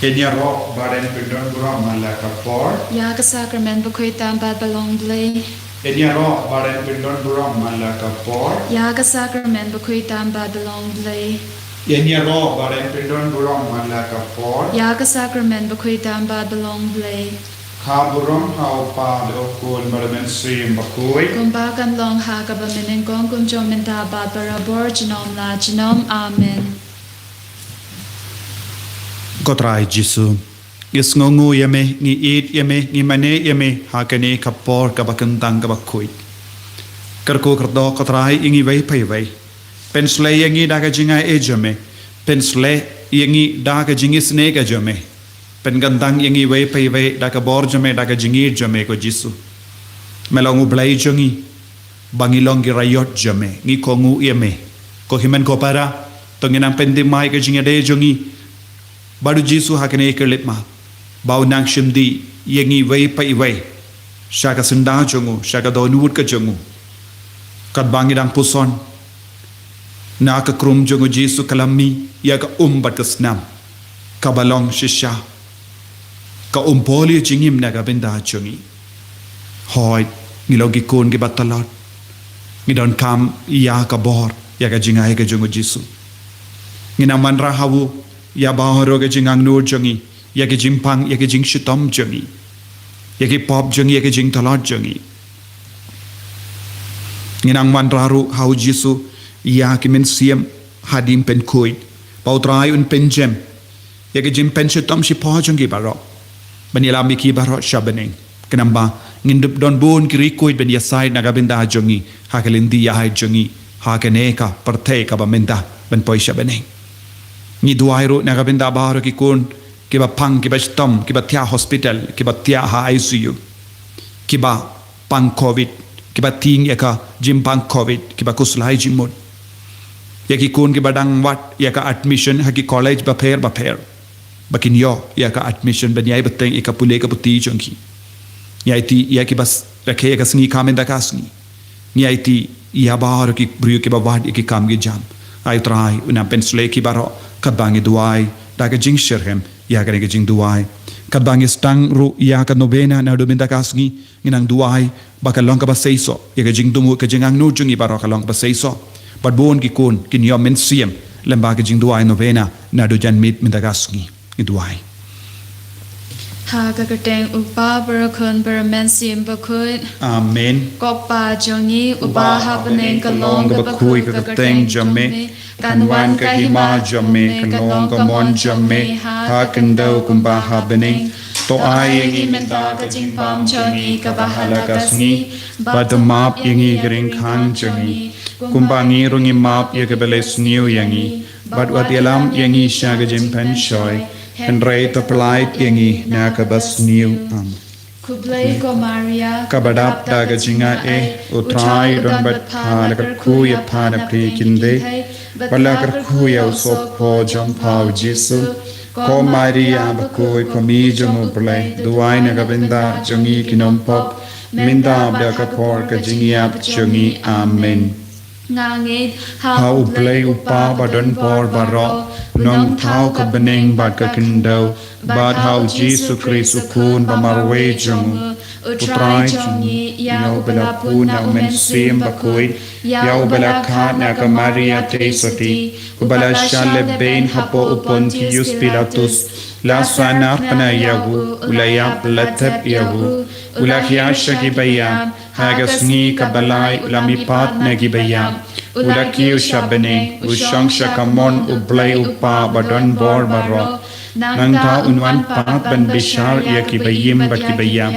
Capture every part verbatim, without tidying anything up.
Ïa ngi ïaroh ba ren pyndon burom man la ka por. Ïa ka sakramen bakhuid tam bad ba long Blei. Ïa ngi ïaroh ba ren pyndon burom man la ka por. Ïa ka sakramen bakhuid tam bad ba long Blei. Ïa ngi ïaroh ba ren pyndon burom man la ka por. Ïa ka sakramen bakhuid tam bad ba long Blei. Kha burom ha u Kpa bad u Khun bad u Mynsiem Bakhuid. Kumba kan long ha kaba mynnyngkong, kum jong mynta bad barabor, junom la junom. Amen. Ko Trai Jisu, ngi sngewnguh ïa me, ngi ïeit ïa me, ngi mane ïa me ha kane ka por kaba kyntang kaba khuid. Kyrkhu kyrdoh ko Trai ïa ngi iwei pa iwei. Pynshlei ïa ngi da ka jingai jong me. Pynshlei ïa ngi da ka jingisynei ka jong me. Pynkyntang ïa ngi iwei pa iwei da ka bor jong me, da ka jingïeit jong me ko Jisu. Me long U Blei jong ngi, ba ngi long ki raiot jong me, ngi kohnguh ïa me. Ko hynmen ko para, to ngin nang pynthymmai ka jingïadei jong ngi bad u Jisu ha kane ka khyllipmat, ba un nang shim dih ïa ngi iwei pa iwei sha ka syndah jong u, sha ka dohnud ka jong u. Katba ngi dang puson na ka krum jong u Jisu, kylla mih ïa ka um bad ka snam kaba long shisha, ka um poli jingim na ka bynta jong ngi. Hooid, ngi long ki khun kiba tlot, ngi donkam ïa ka bor, ïa ka jingai ka jong u Jisu. Ngi nang wanrah ha u ïa baroh ka jingangnud jong ngi, ïa ki jingpang, ïa ki jingshitom jong ngi, ïa ki pop jong ngi, ïa ki jingtlot jong ngi. Ngi nang wanrah ruh ha u Jisu ïa ki mynsiem hadien pynkhuid, ba u Trai un pynjem ïa ki jingpynshitom shipor jong ki baroh, ban ïalam ïa ki baroh sha bneng. Khnang ba ngin dup don bun ki riewkhuid ban ïasaid na ka bynta jong ngi ha ka lynti ïaid jong ngi ha kane ka pyrthei kaba mynta ban poi sha bneng. Ngi duwai ruh na ka bynta baroh ki khun kiba pang, kiba shitom, kiba thiah hospital, kiba thiah ha I C U, kiba pang covid, kiba tieng ïa ka jingpang covid, kiba khuslai jingmut. Ïa ki khun kiba dang wad ïa ka admission ha ki college bapher bapher, ba kin ïoh ïa ka admission ban ïai bteng ïa ka pule ka puthi jong ki. Ngi aiti ïa kiba rakhe ïa ka sngi ka mynta ka sngi. Ngi aiti ïa baroh ki briew kiba wad ïa ki kam ki jam. Ai Trai, un nang pynshlei ïa ki baroh katba ngi duwai da ka jingshitrhem ïa kane ka jingduwai. Katba ngi sdang ruh ïa ka novena naduh mynta ka sngi, ngi nang duwai ba kan long kaba seisoh, ïa ka jingthmu, ka jingangnud jong ngi baroh kan long kaba seisoh. Bad bun ki khun kin ïoh mynsiem lyngba ka jingduwai novena naduh janmiet mynta ka sngi. Ngi duwai. Ha ka kyrteng U Kpa, bad U Khun, bad U Mynsiem Bakhuid. Amen. Ko Kpa jong ngi uba ha bneng, ka long kaba khuid ka kyrteng jong me. Kan wan ka hima jong me, kan long ka mon jong me ha khyndew kumba ha bneng. To ai ïa ngi mynta ka jingbam jong ngi kaba ha la ka sngi, bad to map ïa ngi ki jingkhang jong ngi, kumba ngi ruh ngi map ïa kiba leh sniew ïa ngi. Bad wat ïalam ïa ngi sha ka jingpynshoi, hynrei to pyllait ïa ngi na kaba sniew. Amen. Khublei ko Maria, kaba dap da ka jingaiei, U Trai u don bad pha. La kyrkhu ïa pha na pdeng ki kynthei, bad la kyrkhu ïa u sohphoh jong pha U Jisu. Ko Maria bakhuid, ko Mei jong U Blei, duwai na ka bynta jong ngi ki nongpop, mynta bad ha ka por ka jingïap jong ngi. Amen. Nga ngeit ha U Blei U Kpa ba don bor baroh, u nongthaw ka bneng bad ka khyndew, bad ha U Jisu Khrist U Khun ba marwei jong u, U Trai jong ngi, ïa uba la pun na U Mynsiem Bakhuid, ïa uba la khad na ka Maria Theisotti, uba la shah lehbeiñ hapoh u Pontius Pilatus, la sahnarphna ïa u, u la ïap, la thep ïa u, u la khia sha kiba ïap, ha ka sngi kaba lai u la mihpat na kiba ïap, u la kiew sha bneng, u shong sha ka mon U Blei U Kpa ba don bor baroh. Nangta un wan pat ban bishar ïa kiba im bad kiba ïap.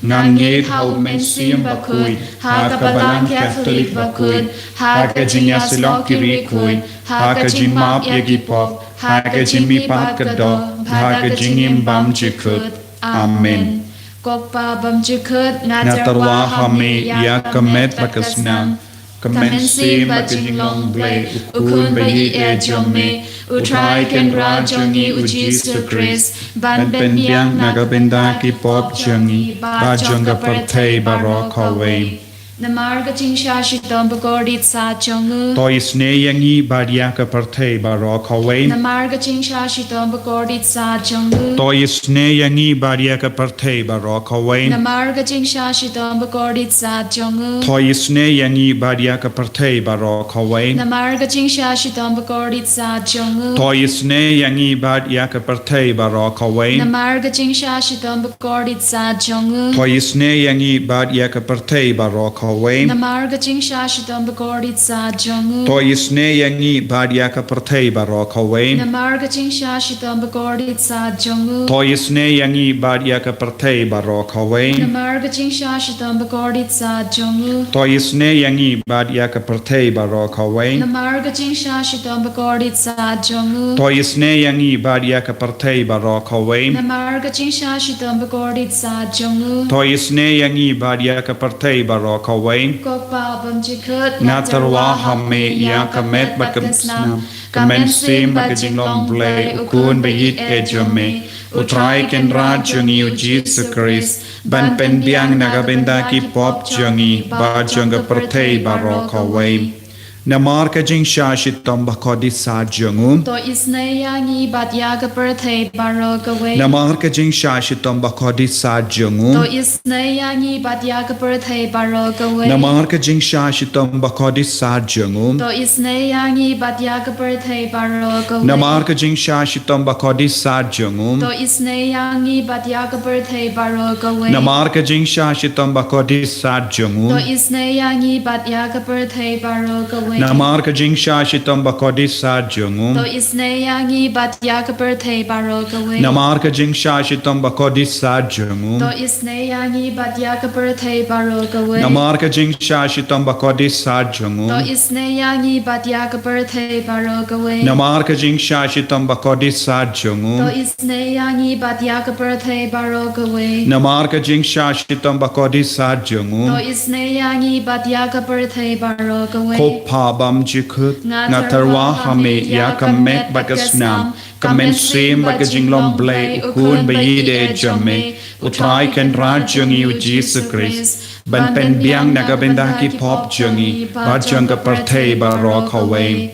Nga ngeit ha U Mynsiem Bakhuid, ha ka Balang Katholik bakhuid, ha ka jingïasyllok ki riewkhuid, ha ka jingmap ïa ki pop, ha ka jingmihpat ka doh, ha ka jingim bymjukut. Amen. Ko Kpa bymjukut, nga tyrwa ha me ïa ka met bad ka snam, ka mynsiem bad ka jinglong Blei, U Khun ba ïeit jong me, U Trai Kynrad jong ngi U Jisu Khrist, ban pynbiang na ka bynta ki pop jong ngi bad jong ka pyrthei baroh kawei. Namar ka jingshah shitom bakordit sah jong u. To isynei ïa ngi bad ïa ka pyrthei baroh kawei. Namar ka jingshah shitom bakordit sah jong u. To isynei ïa ngi bad ïa ka pyrthei baroh kawei. Namar ka jingshah shitom bakordit sah jong u. To isynei ïa ngi bad ïa ka pyrthei baroh kawei. Namar ka jingshah shitom bakordit sah jong u. To isynei ïa ngi bad ïa ka pyrthei baroh kawei. Namar ka jingshah shitom bakordit sah jong u. To isynei ïa ngi bad ïa ka pyrthei baroh kawei. Namar ka jingshah shitom bakordit sah jong u. To isynei ïa ngi bad ïa ka pyrthei baroh kawei. Namar ka jingshah shitom bakordit sah jong u. To isynei ïa ngi bad ïa ka pyrthei baroh kawei. Namar ka jingshah shitom bakordit sah jong u. To isynei ïa ngi bad ïa ka pyrthei baroh kawei. Namar ka jingshah shitom bakordit sah jong u. To isynei ïa ngi bad ïa ka pyrthei baroh kawei. Namar ka jingshah shitom bakordit sah jong u. To isynei ïa ngi bad ïa ka pyrthei baroh kawei. Ko Kpa bymjukut, nga tyrwa ha me ïa ka met bad ka snam, ka mynsiem bad ka jinglong Blei, u Khun ba ïeit eh jong me, u Trai Kynrad jong ngi u Jisu Khrist, ban pynbiang na ka bynta ki pop jong ngi bad jong ka pyrthei baroh kawei. Namar ka jingshah shitom bakordit sah jong u. To isynei ïa ngi bad ïa ka pyrthei baroh kawei. Namar ka jingshah shitom bakordit sah jong u. To isynei ïa ngi bad ïa ka pyrthei baroh kawei. Namar ka jingshah shitom bakordit sah jong u. To isynei ïa ngi bad ïa ka pyrthei baroh kawei. Namar ka jingshah shitom bakordit sah jong u. To isynei ïa ngi bad ïa ka pyrthei baroh kawei. Namar ka jingshah shitom bakordit sah jong u. To isynei ïa ngi bad ïa ka pyrthei baroh kawei. Namar ka jingshah shitom bakordit sah jong u. To isynei ïa ngi bad ïa ka pyrthei baroh kawei. Namar ka jingshah shitom bakordit sah jong u. To isynei ïa ngi bad ïa ka pyrthei baroh kawei. Namar ka jingshah shitom bakordit sah jong u. To isynei ïa ngi bad ïa ka pyrthei baroh kawei. Namar ka jingshah shitom bakordit sah jong u. To isynei ïa ngi bad ïa ka pyrthei baroh kawei. Namar ka jingshah shitom bakordit sah jong u. To isynei ïa ngi bad ïa ka pyrthei baroh kawei. Ko Kpa bymjukut, nga tyrwa ha me ïa ka met bad ka snam, ka mynsiem bad ka jinglong Blei, u Khun ba ïeit eh jong me, u Trai Kynrad jong ngi u Jisu Khrist, ban pynbiang na ka bynta ki pop jong ngi bad jong ka pyrthei baroh kawei.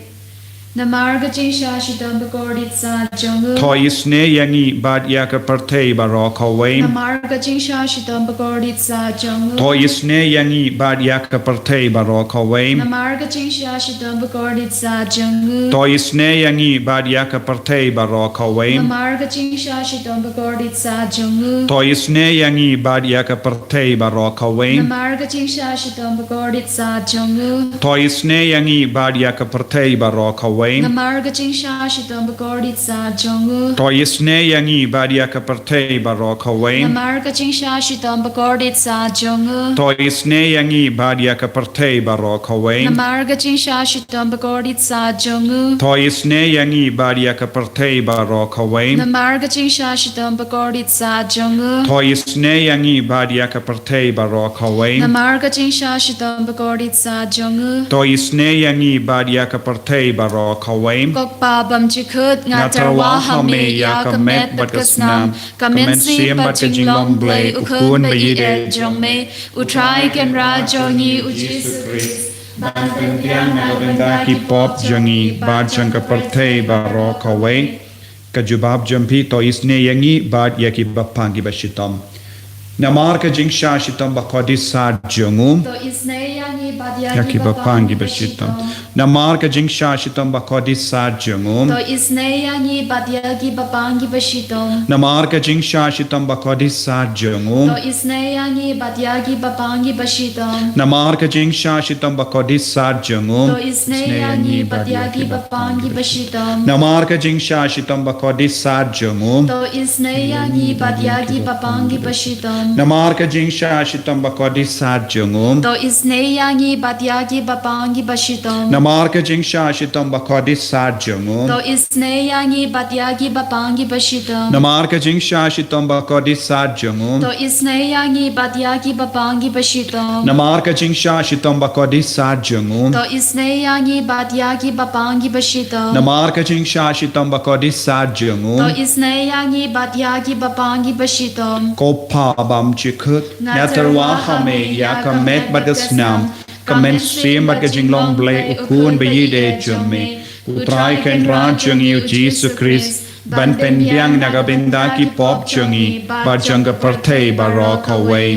Namar ka jingshah shitom bakordit sah jong u. To isynei ïa ngi bad ïa ka pyrthei baroh kawei. Namar ka jingshah shitom bakordit sah jong u. To isynei ïa ngi bad ïa ka pyrthei baroh kawei. Namar ka jingshah shitom bakordit sah jong u. To isynei ïa ngi bad ïa ka pyrthei baroh kawei. Namar ka jingshah shitom bakordit sah jong u. To isynei ïa ngi bad ïa ka pyrthei baroh kawei. Namar ka jingshah shitom bakordit sah jong u. To isynei ïa ngi bad ïa ka pyrthei baroh kawei. Namar ka jingshah shitom bakordit sah jong u. To isynei ïa ngi bad ïa ka pyrthei baroh kawei. Namar ka jingshah shitom bakordit sah jong u. To isynei ïa ngi bad ïa ka pyrthei baroh kawei. Namar ka jingshah shitom bakordit sah jong u. To isynei ïa ngi bad ïa ka pyrthei baroh kawei. Namar ka jingshah shitom bakordit sah jong u. To isynei ïa ngi bad ïa ka pyrthei baroh kawei. Namar ka jingshah shitom bakordit sah jong u. To isynei ïa ngi bad ïa ka pyrthei baroh kawei. Ko Kpa bymjukut, nga tyrwa ha me ïa ka met bad ka snam, ka mynsiem bad ka jinglong Blei, u Khun ba ïeit eh jong me, u Trai Kynrad jong ngi u Jisu Khrist, ban pynbiang na ka bynta ki pop jong ngi bad jong ka pyrthei baroh kawei. Ka jubab jong phi: To isynei ïa ngi bad ïa ki bapang ki bashitom. Namar ka jingshah shitom bakordit sah jong u. To isynei ïa ngi bad ïa ki bapang ki bashitom. Namar ka jingshah shitom bakordit sah jong u. To isynei ïa ngi bad ïa ki bapang ki bashitom. Namar ka jingshah shitom bakordit sah jong u. To isynei ïa ngi bad ïa ki bapang ki bashitom. Namar ka jingshah shitom bakordit sah jong u. To isynei ïa ngi bad ïa ki bapang ki bashitom. Namar ka jingshah shitom bakordit sah jong u. To isynei ïa ngi bad ïa ki bapang ki bashitom. Namar ka jingshah shitom bakordit sah jong u. To isynei ïa ngi bad ïa ki bapang ki bashitom. Namar ka jingshah shitom bakordit sat jong u. To isynei ïa ngi bad ïa ki bapang ki bashitom. Namar ka jingshah shitom bakordit sat jong u. To isynei ïa ngi bad ïa ki bapang ki bashitom. Namar ka jingshah shitom bakordit sat jong u. To isynei ïa ngi bad ïa ki bapang ki bashitom. Namar ka jingshah shitom bakordit sat jong u. To isynei ïa ngi bad ïa ki bapang ki bashitom. Ko Pa bymjukut. Nga tyrwa ha me ïa ka met bad ka snam, ka mynsiem bad ka jinglong Blei u Khun ba ïeit jong me, U Trai Kynrad jong ngi U Jisu Khrist, ban pynbiang na ka bynta ki pop jong ngi bad jong ka pyrthei baroh kawei.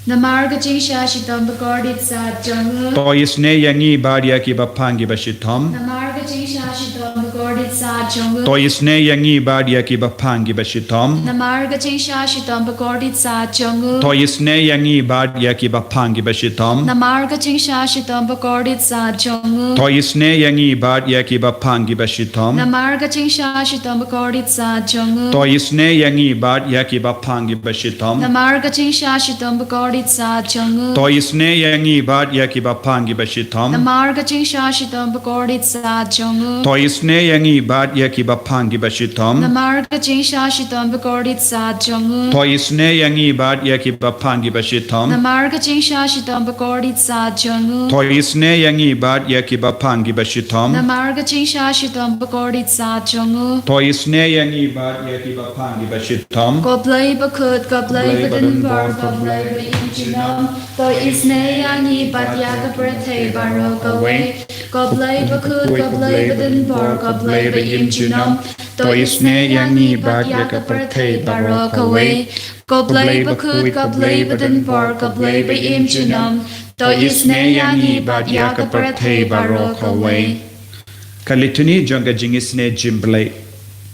Namar ka jingshah shitom bakordit sat jong u. To isynei ïa ngi bad ïa ki bapang ki bashitom. Namar ka jingshah shitom bakordit sat jong u. To isynei ïa ngi bad ïa ki bapang ki bashitom. Namar ka jingshah shitom bakordit sat jong u. To isynei ïa ngi bad ïa ki bapang ki bashitom. Namar ka jingshah shitom bakordit sat jong u. To isynei ïa ngi bad ïa ki bapang ki bashitom. Namar ka jingshah shitom bakordit sat jong u. To isynei ïa ngi bad ïa ki bapang ki bashitom. Namar ka jingshah shitom bakordit sat jong u. To isynei ïa ngi bad ïa ki bapang ki bashitom. Namar ka jingshah shitom bakordit sat jong u. To isynei ïa ngi bad ïa ki bapang ki bashitom. Namar ka jingshah shitom bakordit sat jong u. To isynei ïa ngi bad ïa ki bapang ki bashitom. Namar ka jingshah shitom bakordit sat jong u. To isynei ïa ngi bad ïa ki bapang ki bashitom. Namar ka jingshah shitom bakordit sat jong u. To isynei ïa ngi bad ïa ki bapang ki bashitom. Ko Blei bakut, ko Blei badonbor, ko Blei ba im junom. To isynei ïa ngi bad ïa ka pyrthei baroh kawei. Ko Blei bakut, ko Blei badonbor, ko Blei ba im junom. To isynei ïa ngi bad ïa ka pyrthei baroh kawei. Ko Blei bakut, ko Blei badonbor, ko Blei ba im junom. To isynei ïa ngi bad ïa ka pyrthei baroh kawei. Ka litany jong ka jingisynei jingblei.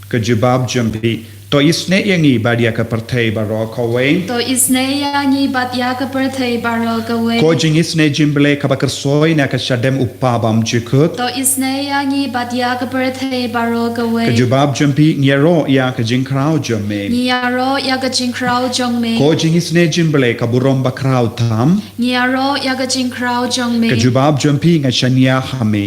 Ka jubab jong phi. To isynei ïa ngi bad ïa ka pyrthei baroh kawei. To isynei ïa ngi bad ïa ka pyrthei baroh kawei. Ko jingisynei jingblei kaba kyrsoi na ka shadem U Pa bymjukut. To isynei ïa ngi bad ïa ka pyrthei baroh kawei. Ka jubab jong phi, ngi ïaroh ïa ka jingkhraw jong me. Ngi ïaroh ïa ka jingkhraw jong me. Ko jingisynei jingblei ka burom bakhraw tam. Ngi ïaroh ïa ka jingkhraw jong me. Ka jubab jong phi, nga shaniah ha me.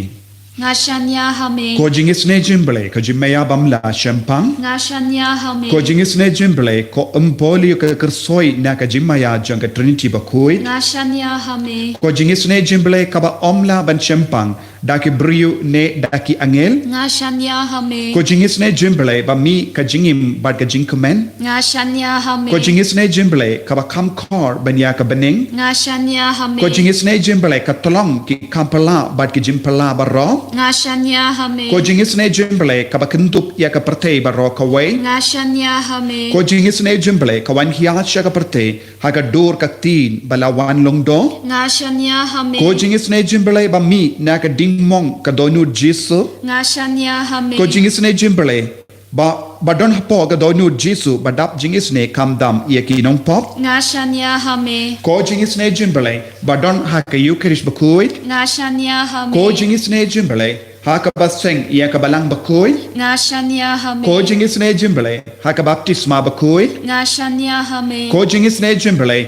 Nga shaniah ha me. Ko jingisynei jingblei ka jingmaïa bym lah shemphang. Nga shaniah ha me. Ko jingisynei jingblei ka ym poi ïa ka kyrsoi na ka jingmaïa jong ka Trinity bakhuid. Nga shaniah ha me. Ko jingisynei jingblei kaba ym lah ban shemphang da ki briew ne da ki angel. Nga shaniah ha me. Ko jingisynei jingblei ba mih ka jingim bad ka jingkmen. Nga shaniah ha me. Ko jingisynei jingblei kaba kham khor ban ïa ka bneng. Nga shaniah ha me. Ko jingisynei jingblei ka tyllong ki kam phylla bad ki jingphylla baroh. Nga shaniah ha me. Ko jingisynei jingblei kaba kyndup ïa ka pyrthei baroh kawei. Nga shaniah ha me. Ko jingisynei jingblei ka wan hiar sha ka pyrthei ha ka dur ka ktien ba la wan lyngdoh. Nga shaniah ha me. Ko jingisynei jingblei ba mih na ka dingmong ka dohnud Jisu. Nga shaniah ha me. Ko jingisynei jingblei ba, ba don hapoh ka dohnud Jisu ba dap jingisynei kham dam ïa ki nongpop. Nga shaniah ha me. Ko jingisynei jingblei ba don ha ka Eukharist bakhuid. Nga shaniah ha me. Ko jingisynei jingblei ha kaba seng ïa ka balang bakhuid. Nga shaniah ha me. Ko jingisynei jingblei ha ka baptisma bakhuid. Nga shaniah ha me. Ko jingisynei jingblei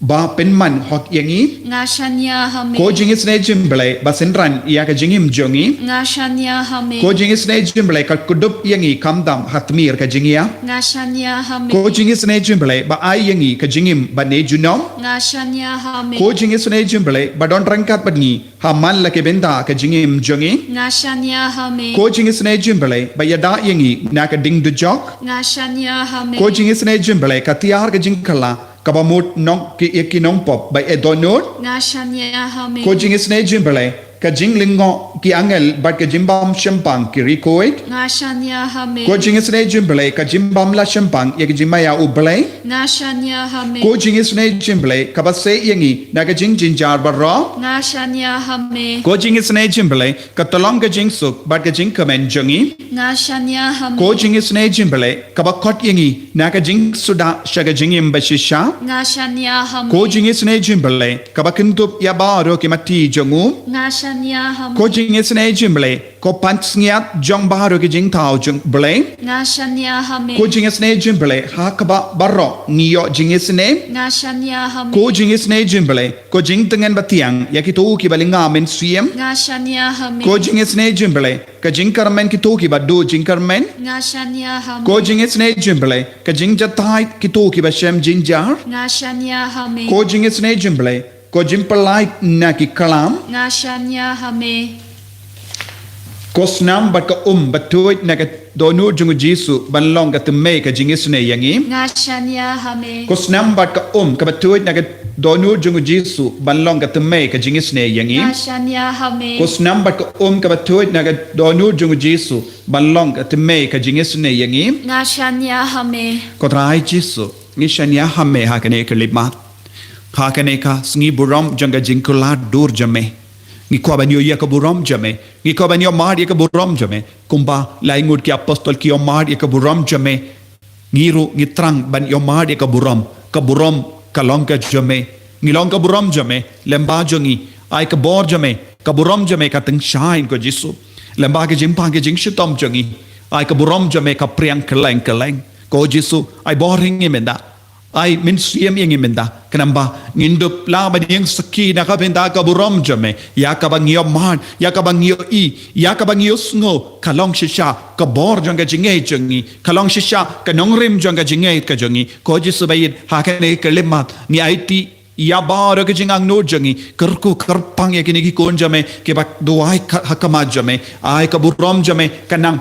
ba pynman hok ïa ngi. Nga shaniah ha me. Ko jingisynei jingblei ba synran ïa ka jingim jong ngi. Nga shaniah ha me. Ko jingisynei jingblei ka kdup ïa ngi kham dam ha tmier ka jingïap. Nga shaniah ha me. Ko jingisynei jingblei ba ai ïa ngi ka jingim ba ne junom. Nga shaniah ha me. Ko jingisynei jingblei ba don ryngkat bad ngi ha man la ki bynta ka jingim jong ngi. Nga shaniah ha me. Ko jingisynei jingblei ba ïada ïa ngi na ka ding dujok. Nga shaniah ha me. Ko jingisynei jingblei ka tiar ka jingkylla kaba mut nong ki, ïa ki nongpop ba ïeit dohnud. Nga shaniah ha me. Ko jingisynei jingblei ka jinglyngngoh ki angel bad ka jingbam shemphang ki riewkhuid. Nga shaniah ha me. Ko jingisynei jingblei ka jingbym lah shemphang ïa ka jingmaïa U Blei. Nga shaniah ha me. Ko jingisynei jingblei kaba sei ïa ngi na ka jingjynjar baroh. Nga shaniah ha me. Ko jingisynei jingblei ka tyllong ka jingsuk bad ka jingkmen jong ngi. Nga shaniah ha me. Ko jingisynei jingblei kaba khot ïa ngi na ka jingsuda sha ka jingim bashisha. Nga shaniah ha me. Ko jingisynei jingblei kaba kyndup ïa baroh ki matti jong u. Nga Shania ha me. Ko jingisynei jong Blei, ko pansngiat jong baroh ki jingthaw jong Blei. Nga shania ha me. Ko jingisynei jong Blei, ha kaba baroh ngi ïoh jingisynei. Nga shania ha me. Ko jingisynei jong Blei, ko jingtngen batiang ïa kito kiba lynga mynsiem. Nga shania ha me. Ko jingisynei jong Blei, ka jingkyrmen kito kiba duh jingkyrmen. Nga shania ha me. Ko jingisynei jong Blei, ka jingjahthait kito kiba shem jingjah. Nga shania ha me. Ko jingisynei jong Blei, ko jingpyllait na ki klam. Nga shania ha me. Ko snam bad ka um ba tuid na ka dohnud jong u Jisu ban long ka tymmen ka jingisynei ïa ngi. Nga shania ha me. Ko snam bad ka um kaba tuid na ka dohnud jong u Jisu ban long ka tymmen ka jingisynei ïa ngi. Nga shania ha me. Ko snam bad ka um kaba tuid na ka dohnud jong u Jisu ban long ka tymmen ka jingisynei ïa ngi. Nga shania ha me. Ko Trai Jisu, ngi shania ha me ha kane ka khyllipmat. Ha kane ka sngi burom jong ka jingkular dur jong me. Ngi kwah ban ïoh ïa ka burom jong me. Ngi kwah ban ïoh mad ïa ka burom jong me. Kumba lai ngut ki apostol ki ïoh mad ïa ka burom jong me. Ngi ruh ngi thrang ban ïoh mad ïa ka burom. Ka burom ka long ka jong me. Ngi long ka burom jong me. Lyngba jong ngi. Ai ka bor jong me. Ka burom jong me ka tyngshaiñ ko Jisu. Lyngba ka jingpang ka jingshitom jong ngi. Ai ka burom jong me ka phriang kylleng kylleng. Ko Jisu, ai bor ïa ngi mynta. Ai mynsiem ïa ngi mynta. Khnang ba ngin dup lah ban ïeng sakhi na ka bynta ka burom jong me. Ïa kaba ngi ïoh mad, ïa kaba ngi ïohi, ïa kaba ngi ïohsngew, ka long shisha ka bor jong ka jingngeit jong ngi. Ka long shisha ka nongrim jong ka jingngeit ka jong ngi. Ko Jisu ba ïeit, ha kane ka khyllipmat ngi aiti ïa baroh ka jingangnud jong ngi. Kyrkhu kyrpang ïa kine ki khun jong me kiba duwai ha khmat jong me. Ai ka burom jong me ka nang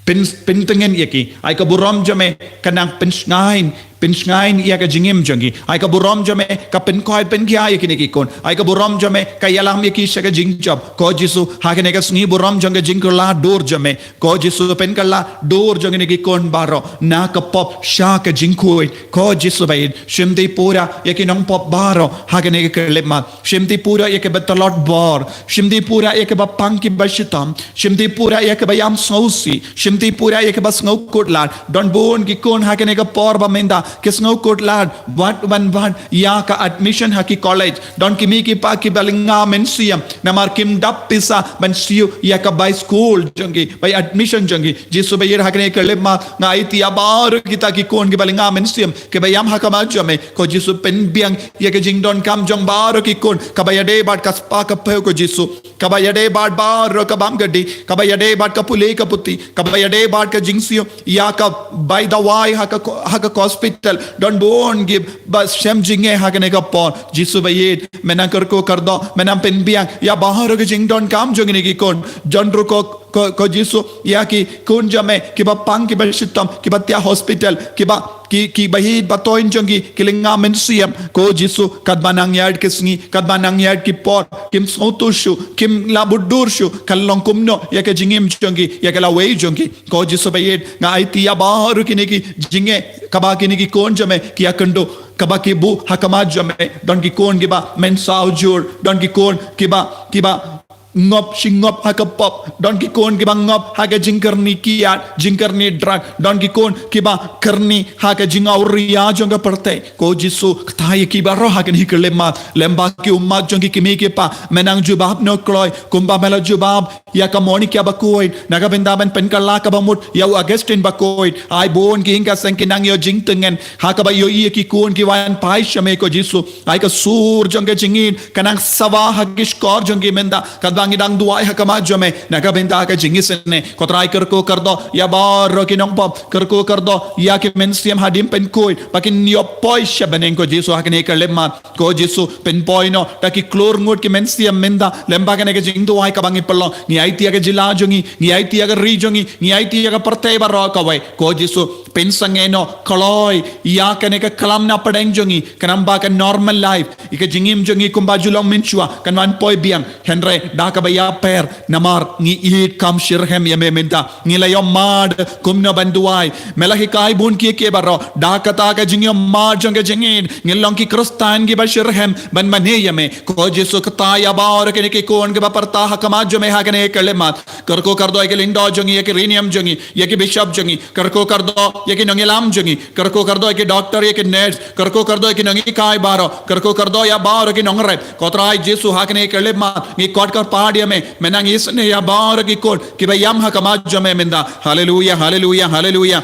pyn, pyntngen ïa ki. Ai ka burom jong me ka nang pynshngaiñ, pynshngaiñ ïa ka jingim jong ki. Ai ka burom jong me ka pynkoit pynkhia ïa kine ki khun. Ai ka burom jong me ka ïalam ïa ki sha ka jingjop. Ko Jisu, ha kane ka sngi burom jong ka jingkular dur jong me. Ko Jisu, pynkylla dur jong kine ki khun baroh na ka pop sha ka jingkhuid. Ko Jisu ba ïeit, shimti pura ïa ki nongpop baroh ha kane ka khyllipmat. Shimti pura ïa kiba tlot bor. Shimti pura ïa kiba pang kiba shitom. Shimti pura ïa kiba ïam sngewsih. Shimti pura ïa kiba sngewkhuslai. Don bun ki khun ha kane ka por ba mynta ki sngewkhuslai. Wat wan wan ïa ka admission ha ki college. Don ki mei ki pa kiba lynga mynsiem. Namar kim dap pisa ban siew ïa ka bai skul jong ki, bai admission jong ki. Jisu ba ïeit, ha kane ka khyllipmat nga aiti ïa baroh kita ki khun kiba lynga mynsiem, kiba ïam ha khmat jong me. Ko Jisu, pynbiang ïa ka jingdonkam jong baroh ki khun, kaba ïadei bad ka spah ka phew ko Jisu. Kaba ïadei bad baroh ka bam ka dih, kaba ïadei bad ka pule ka puthi, kaba ïadei bad ka jingsiew ïa ka bai dawai ha ka, ha ka hospital. Don bun kiba shem jingeh ha kane ka por. Jisu ba ïeit, men nang kyrkhu kyrdoh, men nang pynbiang ïa baroh ka jingdonkam jong kine ki khun. Jon ruh ko, ko, ko Jisu ïa ki khun jong me kiba pang kiba shitom, kiba thiah hospital, kiba, ki, kiba ïeit ba thoiñ jong ki, ki lynga mynsiem. Ko Jisu, katba nang ïaid ki sngi, katba nang ïaid ki por, kim sngewthuh shuh, kim lah bud dur shuh ka long kumno ïa ka jingim jong ki, ïa ka lawei jong ki. Ko Jisu ba ïeit, nga aiti ïa baroh kine ki jingeh kaba kine ki khun jong me ki ïakynduh, kaba ki buh ha khmat jong me. Don ki khun kiba mynsaw jur, don ki khun kiba, kiba ngop shi ngop ha ka pop. Don ki khun kiba ngop ha ka jingkyrni kiad, jingkyrni drug. Don ki khun kiba kyrni ha ka jingawria jong ka pyrthei. Ko Jisu, kata ïa ki baroh ha kane ka khyllipmat. Lem bad ki ummat jong ki, ki mei ki pa, men nang jubab noh kloi kumba me la jubab ïa ka Monica bakhuid na ka bynta ban pynkylla kaba mut ïa u Augustine bakhuid. Ai bun ki ïing ka seng ki nang ïoh jingtngen ha kaba ïohi ïa ki khun ki wan phai sha me ko Jisu. Ai ka sur jong ka jingïeit ka nang sawa ha ki shkor jong ki mynta katba ngi dang duwai ha khmat jong me na ka bynta ka jingisynei. Ko Trai, kyrkhu kyrdoh ïa baroh ki nongpop, kyrkhu kyrdoh ïa ki mynsiem hadien pynkhuid ba kin ïoh poi sha bneng ko Jisu ha kane ka khyllipmat. Ko Jisu, pynpoi noh da ki klur ngut ki mynsiem mynta lem bad kane ka jingduwai kaba ngi pynlong. Ngi aiti ïa ka jylla jong ngi, ngi aiti ïa ka ri jong ngi, ngi aiti ïa ka pyrthei baroh kawei. Ko Jisu, pynsangeh noh kloi ïa kane ka klam na pdeng jong ngi, khnang ba ka normal life, ïa ka jingim jong ngi kumba ju long mynshuwa kan wan poi biang. Hynrei da kaba ïapher, namar ngi ïeit kham shitrhem ïa me mynta. Ngi la ïohmad kumno ban duwai. Me la hikai bun kiei kiei baroh. Da kata ka jingïohmad jong ka jingïeit, ngin long ki Khristan kiba shitrhem ban mane ïa me. Ko Jisu, kata ïa baroh kine ki khun kiba pyrta ha khmat jong me ha kane ka khyllipmat. Kyrkhu kyrdoh ïa ki lyngdoh jong ngi, ïa ki riewniam jong ngi, ïa ki bishop jong ngi. Kyrkhu kyrdoh ïa ki nongïalam jong ngi. Kyrkhu kyrdoh ïa ki doktor, ïa ki nurse. Kyrkhu kyrdoh ïa ki nonghikai baroh. Kyrkhu kyrdoh ïa baroh ki nongrep. Ko Trai Jisu, ha kane ka khyllipmat ngi khot kyrpad kyrpad ïa me, men nang isynei ïa baroh ki khun kiba ïam ha khmat jong me mynta. Haleluia, haleluia, haleluia.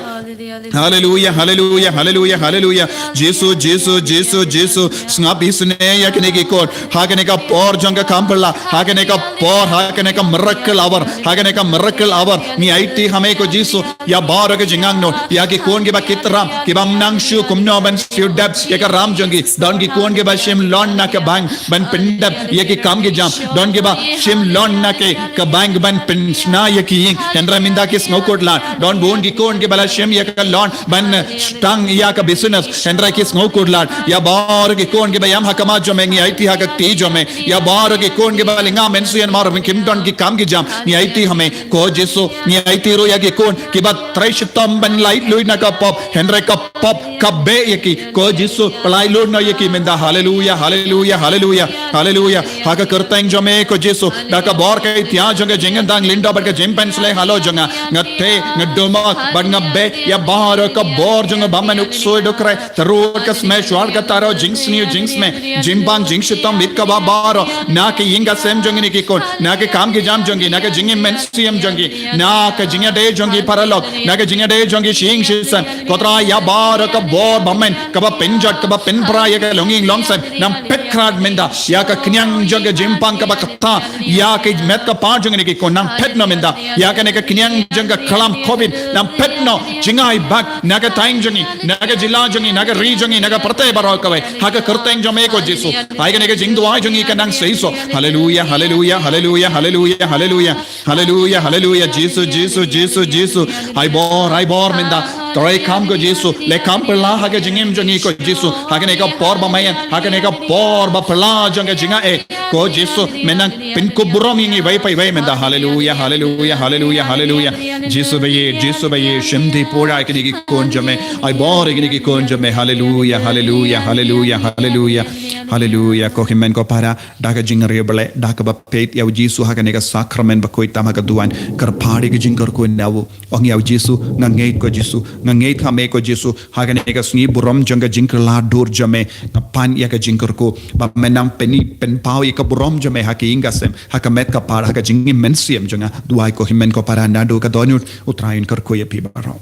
Haleluia, haleluia, haleluia, haleluia. Jisu, Jisu, Jisu, Jisu. Sngap isynei ïa kine ki khun ha kane ka por jong ka kam pyrla, ha kane ka por, ha kane ka miracle hour, ha kane ka miracle hour. Ngi aiti ha me ko Jisu ïa baroh ki jingangnud, ïa ki khun kiba kit ram, kiba ym nang shu kumno ban siew dep ïa ka ram jong ki. Don ki khun kiba shim loan na ka bank ban pyndep ïa ki kam ki jam. Don kiba shim loan na ka bank ban pynshna ïa ki ïing, hynrei mynta ki sngewkhuslai. Don bun ki khun kiba la shim ïa ka loan ban, eh, sdang ïa ka business, hynrei ki sngewkhuslai. Ïa baroh ki khun kiba ïam ha khmat jong me, ngi aiti ha ka kti jong me. Ïa baroh ki khun kiba lynga mynsiem namar kim don ki kam ki jam, ngi aiti ha me ko Jisu. Ngi aiti ruh ïa ki khun kiba trei shitom ban laitluid na ka pop, hynrei ka pop ka beh ïa ki. Ko Jisu, pyllait lut noh ïa ki mynta. Haleluia, haleluia, haleluia, haleluia. Ha ka kyrteng jong me ko Jisu, da ka bor ka ïaid jong ka jingïadang lyngdoh bad ka jingpynsleh halor jong nga, nga theh, nga dum bad nga beh ïa baroh ka bor jong u bymman, u ksuid, u krai, tyrut ka smet, shuwa ka taro, jingsniew, jingsmeh, jingbang, jingshitom, bit kaba baroh na ka ïing ka sem jong kine ki khun, na ka kam ka jam jong ki, na ka jingim mynsiem jong ki, na ka jingïadei jong ki paralok, na ka jingïadei jong ki shi ïing shi sem. Ko Trai, ïa baroh ka bor bymman kaba pynjot, kaba pynpra ïa ka longïing longsem, nang phet khrat mynta. Ïa ka khñiang jong ka jingpang kaba kata ïa ka met ka par jong kine ki khun, nang phet noh mynta. Ïa kane ka khñiang jong ka khlam covid, nang phet noh. Jngai bak na ka thaiñ jong ngi, na ka jylla jong ngi, na ka ri jong ngi, na ka pyrthei baroh kawei, ha ka kyrteng jong me ko Jisu. Ai kane ka jingduwai jong ngi kan nang seisoh. Haleluia, haleluia, haleluia, haleluia, haleluia. Haleluia, haleluia, Jisu, Jisu, Jisu, Jisu. Ai bor, ai bor mynta. Trei kham ko Jisu, leh kham pyrla ha ka jingim jong ngi ko Jisu. Ha kane ka por ba maïan, ha kane ka por ba pyrla jong ka jingaiei, ko Jisu, men nang pynkup burom ïa ngi iwei pa iwei mynta. Haleluia, haleluia, haleluia, haleluia. Jisu ba ïeit, Jisu ba ïeit, shim dih pura ïa kine ki khun jong me. Ai bor ïa kine ki khun jong me. Haleluia, haleluia, haleluia, haleluia. Haleluia, ko hynmen ko para. Da ka jingriewblei, da kaba peit ïa u Jisu ha kane ka sakramen bakhuid tam ha ka duwan, kyrpad ïa ka jingkyrkhu na u. Ong ïa u Jisu, nga ngeit ko Jisu, nga ngeit ha me ko Jisu, ha kane ka sngi burom jong ka jingkylla dur jong me, nga pan ïa ka jingkyrkhu ba men nang pyni pynpaw ïa ka burom jong me ha ka ïing ka sem, ha ka met ka par, ha ka jingim mynsiem jong nga. Duwai ko hynmen ko para naduh ka dohnud. U Trai un kyrkhu ïa phi baroh.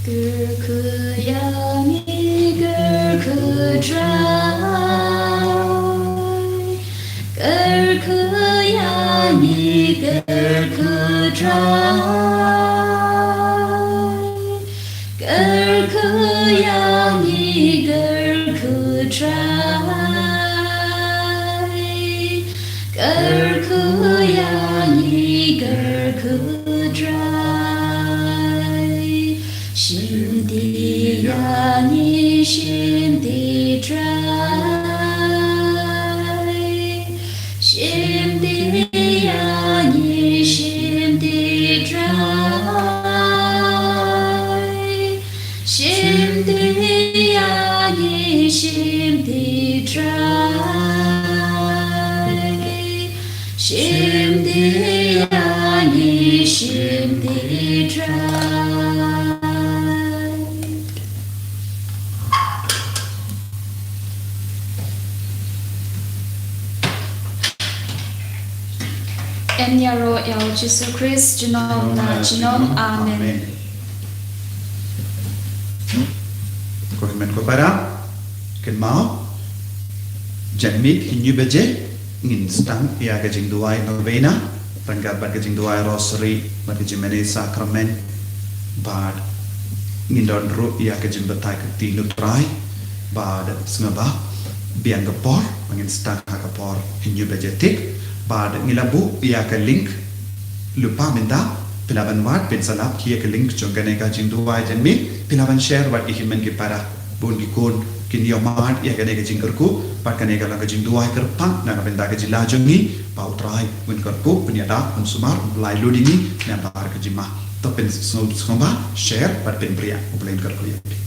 Kyrkhu ïa ngi, kyrkhu Trai. Kyrkhu ïa ngi, kyrkhu Trai. Kyrkhu ïa ngi, kyrkhu Trai. Kyrkhu ïa ngi, kyrkhu Trai. Shim dih ïa ngi, shim dih Trai. Shim dih ïa ngi, shim dih Trai. Shim dih ïa ngi, shim dih Trai. Shim dih ïa ngi, shim dih Trai. Em ïaroh ïa u Jisu Khrist junom na junom. Amen. Ko hynmen ko para, kynmaw, janmiet hynñiew baje ngin sdang ïa ka jingduwai novena ryngkat bad ka jingduwai rosary bad ka jingmane sakramen, bad ngin don ruh ïa ka jingbatai ka ktien U Trai. Bad sngewbha biang ka por ba ngin sdang ha ka por hynñiew baje tik. Bad ngi la buh ïa ka link lypa mynta, phi lah ban wad, phin sa lap ïa ka link jong kane ka jingduwai janmiet, phi lah ban share bad ki hynmen ki para. Bun ki khun kin ïohmad ïa kane ka jingkyrkhu bad kane ka long ka jingduwai kyrpang na ka bynta ka jylla jong ngi, ba U Trai un kyrkhu, un ïada, un sumar, un pynlait lut ïa ngi na bar ka jingma. To phin sngewbha share bad phin pyrshang, U Blei un kyrkhu ïa phi.